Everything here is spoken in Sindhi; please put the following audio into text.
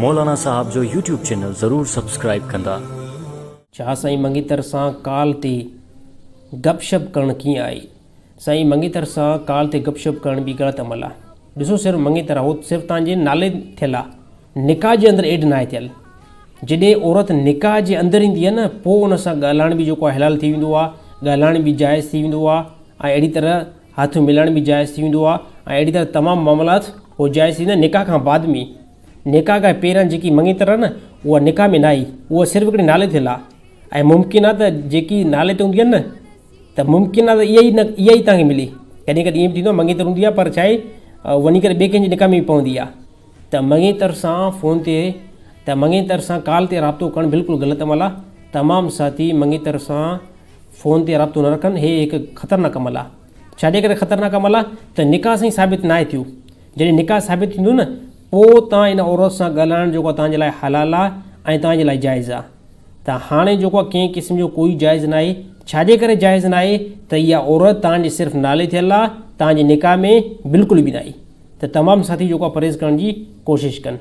مولانا صاحب جو يوٽيوب چينل ضرور سبسڪرائيب ڪندا. ڇا سائين مڱيتر سان ڪال تي گپ شپ ڪرڻ ڪيئن آهي؟ سائين مڱيتر سان ڪال تي گپ شپ ڪرڻ به غلط عمل آ. ڏسو صرف مڱيتر آ هو صرف توهان جي نالي ٿيل آ نڪاح جي اندر ايڊ ناهي ٿيل. جڏهن عورت نڪاح جي اندر ايندي آ نه پوء ان سان ڳالهائڻ به جيڪو آ حلال ٿي ويندو آ ڳالهائڻ به جائز ٿي ويندو آ ۽ اهڙي طرح هٿ ملائڻ به جائز ٿي ويندو آ ۽ اهڙي طرح تمام معاملات پوء جائز ٿيندا نڪاح کان بعد ۾. نڪاح کان پهريان جيڪي مڱيتر آ نه اها نڪاح ۾ ناهي اها صرف هڪڙي نالي ٿيل آ ۽ ممڪن آ ته جيڪي نالي تي هوندي آ نه ته ممڪن آ ته اها ئي نه اها ئي توهان کي ملي ڪڏهن ڪڏهن ائين به ٿيندو آ مڱيتر هوندي آ پر ڇا آهي وڃي ڪري ٻئي ڪنهن جي نڪاح ۾ به پوندي آ ته مڱيتر سان فون تي ته مڱيتر سان ڪال تي رابطو ڪرڻ بلڪل غلط عمل آ تمام ساٿي مڱيتر سان فون تي رابطو نه رکن هي هڪ خطرناڪ عمل آ ڇا جي ڪري خطرناڪ عمل آ ته نڪاح سائين ثابت ناهي ٿيو جڏهن نڪاح ثابت ٿيندو نه پوء توهان ان عورت سان ڳالهائڻ جيڪو توهان جي لاء حلال آ ۽ توهان جي لاء جائز آ ته هاڻي جيڪو آ ڪنهن قسم جو ڪوئي جائز ناهي ڇا جي ڪري جائز ناهي ته اها عورت توهان جي صرف نالي ٿيل آ توهان جي نڪاح ۾ بلڪل به ناهي ته تمام ساٿي جيڪو آ پرهيز ڪرڻ جي ڪوشش ڪن.